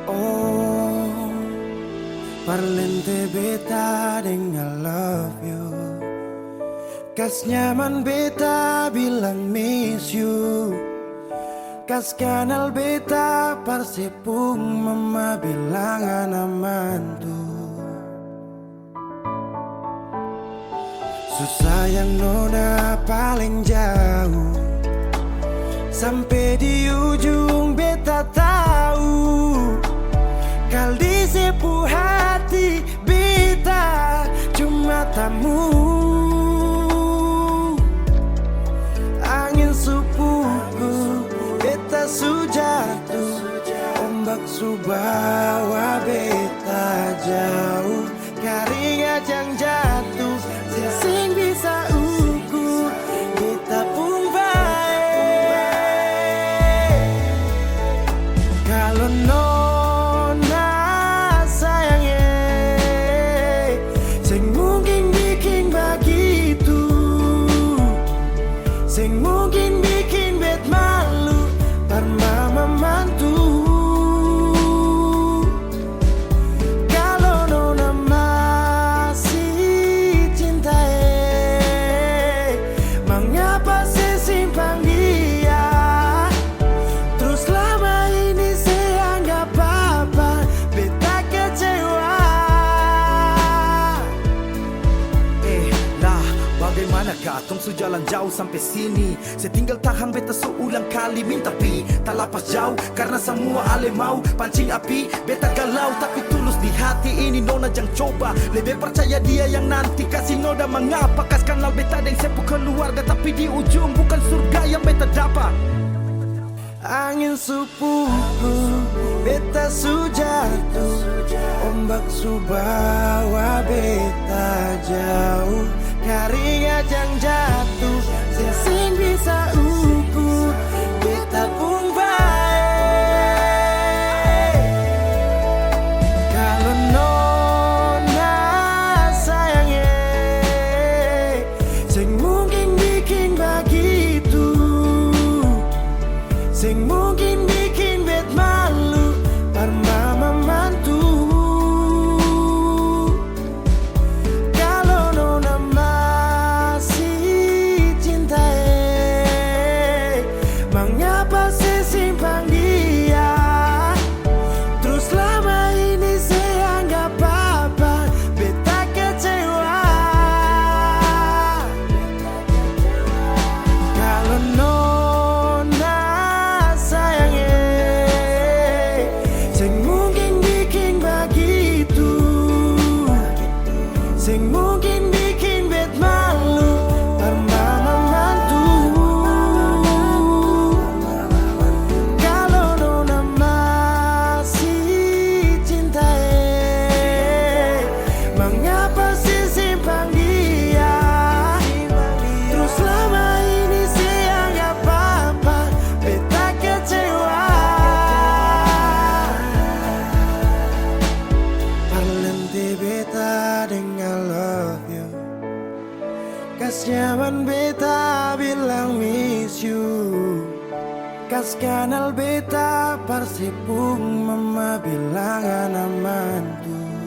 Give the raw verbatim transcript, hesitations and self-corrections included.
Oh, parlente beta deng I love you. Kas nyaman beta bilang miss you. Kas kanal beta par se pung mama bilang ana mantu. Su sayang nona paleng jauh, sampe di ujung beta tau, kal di se pu hati beta cuma tamu. Angin su pukul, beta su jatuh, ombak su bawa beta jauh. Karingat yang jatuh, seng, seng bisa ukur beta pung bae. Kalo nona sayang, e, seng mungkin biking bagitu. Seng mungkin biking bet malu par mama mantu. Kalo nona masih cinta, e, mangapa se simpang dia? Trus slama ini se anggap apa beta kecewa. Eh, lah, bagaimana katong su jalan jauh sampe sini? Se tinggal tahang, beta su ulang kali minta pi. Talapas jauh karna samua ale mau pancing api. Beta galau tapi tulus di hati ini, nona jang coba. Lebe percaya dia yang nanti kasi noda. Mangapa kas kanal beta deng se pu keluarga, tapi di ujung bukan surga yang beta dapa. Angin su pukul, beta su jatuh, ombak su bawa beta jauh. Karingat yang jatuh, seng, seng bisa ukur beta pung bae. Kalo nona sayang, e, seng mungkin biking bagitu. Seng mungkin biking bet malu par mama mantu. Kalo nona masih cinta, e, mangapa se simpang dia? Trus slama ini se anggap apa beta kecewa. Kalo nona sayang, e, seng mungkin biking bagitu. Seng mungkin biking bet malu par mama mantu. Kalo nona masih cinta, e, mangapa se simpang dia? Trus slama ini se anggap apa beta kecewa. Parlente beta deng I love you. Kas nyaman beta bilang miss you. Kas kanal beta par se pung mama bilang ana mantu.